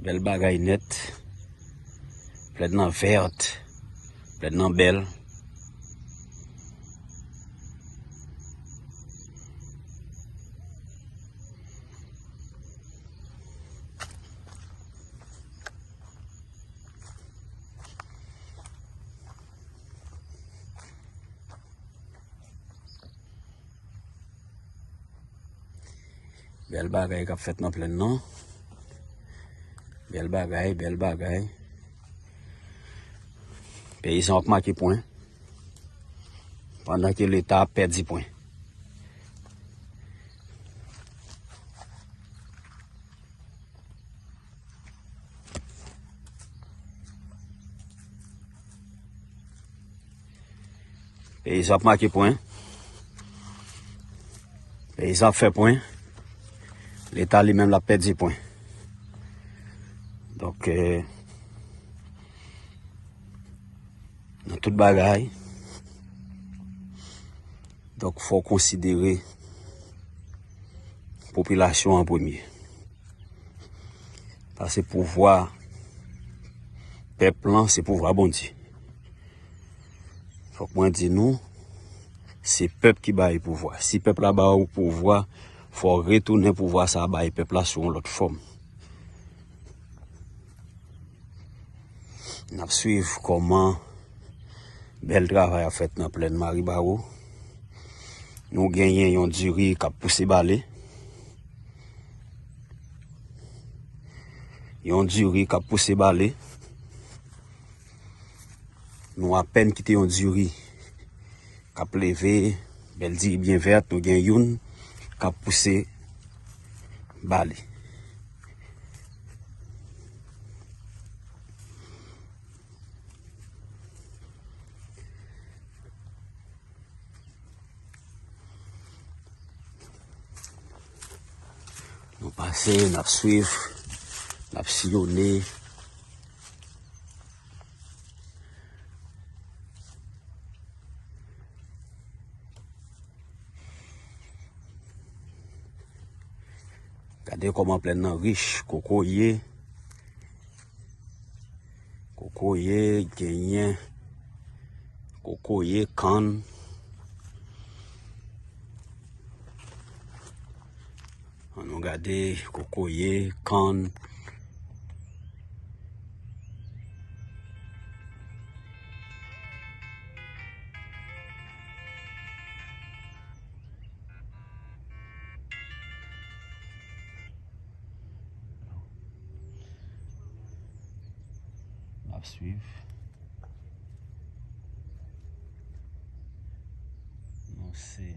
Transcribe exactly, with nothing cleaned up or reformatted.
Bèl bagay nèt. Plèn nan vèt. Plèn nan bèl. Bèl bagay k ap fèt nan plèn nan. Bèl bagay, bèl bagay. Peyizan ap make pwen, pandan ke Leta ap pèdi pwen. Peyizan ap make pwen. Peyizan ap fè pwen. Leta li menm l ap pèdi pwen. Donk, eh, nan tout bagay, donk, fò w konsidere popilasyon an premye. Paske pouvwa pèp lan, se pouvwa Bondye. Fòk mwen di nou, se pèp ki bay pouvwa. Si pèp la ba w pouvwa, fò w retounen pouvwa sa a bay pèp la sou yon lòt fòm. N ap swiv kòman bèl travay ap fèt nan plèn Maribawo. Nou genyen yon diri k ap pouse bale. Yon diri k ap pouse bale. Nou apèn kite yon diri k ap leve, bèl diri byen vèt, nou gen youn k ap pouse bale. Nou pase, n ap swiv, n ap siyone. Gade kòman plèn nan rich, kokoye. Kokoye, genyen, kokoye, kann. Ann nou gade kokoye, kann. N ap swiv. Nou se